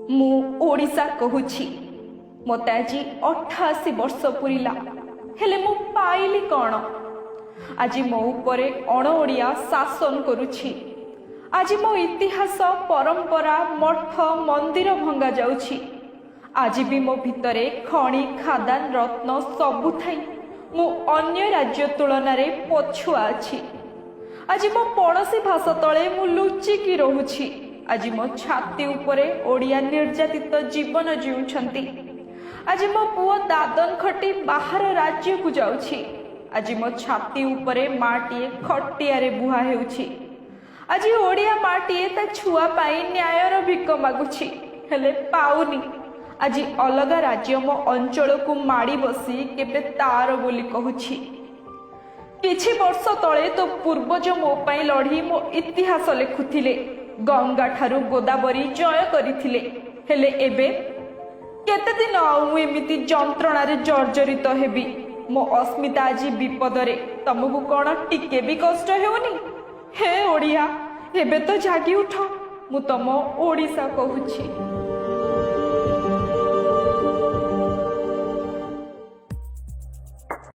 ମୁଁ ଓଡ଼ିଶା କହୁଛି। ମୋତେ ଆଜି 88 ବର୍ଷ ପୁରିଲା, ହେଲେ ମୁଁ ପାଇଲି କ'ଣ? ଆଜି ମୋ ଉପରେ ଅଣ ଓଡ଼ିଆ ଶାସନ କରୁଛି। ଆଜି ମୋ ଇତିହାସ, ପରମ୍ପରା, ମଠ ମନ୍ଦିର ଭଙ୍ଗା ଯାଉଛି। ଆଜି ବି ମୋ ଭିତରେ ଖଣି, ଖାଦାନ, ରତ୍ନ ସବୁ ଥାଇ ମୁଁ ଅନ୍ୟ ରାଜ୍ୟ ତୁଳନାରେ ପଛୁଆ ଅଛି। ଆଜି ମୋ ପଡ଼ୋଶୀ ଭାଷା ତଳେ ମୁଁ ଲୁଚିକି ରହୁଛି। ଆଜି ମୋ ଛାତି ଉପରେ ଓଡ଼ିଆ ନିର୍ଯାତିତ ଜୀବନ ଜିଉଛନ୍ତି। ଆଜି ମୋ ପୁଅ ଦାଦନ ଖଟି ବାହାର ରାଜ୍ୟକୁ ଯାଉଛି। ଆଜି ମୋ ଛାତି ଉପରେ ମାଟିଏ ଖଟିଆରେ ବୁହା ହେଉଛି। ଆଜି ଓଡ଼ିଆ ମାଟିଏ ତା ଛୁଆ ପାଇଁ ନ୍ୟାୟର ଭିକ ମାଗୁଛି, ହେଲେ ପାଉନି। ଆଜି ଅଲଗା ରାଜ୍ୟ ମୋ ଅଞ୍ଚଳକୁ ମାଡ଼ି ବସି କେବେ ତାର ବୋଲି କହୁଛି। କିଛି ବର୍ଷ ତଳେ ତୋ ପୂର୍ବଜ ମୋ ପାଇଁ ଲଢ଼ି ମୋ ଇତିହାସ ଲେଖୁଥିଲେ, ଗଙ୍ଗା ଠାରୁ ଗୋଦାବରୀ ଜୟ କରିଥିଲେ। ହେଲେ ଏବେ କେତେ ଦିନ ଆଉ ମୁଁ ଏମିତି ଯନ୍ତ୍ରଣାରେ ଜର୍ଜରିତ ହେବି? ମୋ ଅସ୍ମିତା ଆଜି ବିପଦରେ। ତମକୁ କଣ ଟିକେ ବି କଷ୍ଟ ହେଉନି? ହେ ଓଡ଼ିଆ, ଏବେ ତ ଜାଗି ଉଠ। ମୁଁ ତମ ଓଡ଼ିଶା କହୁଛି।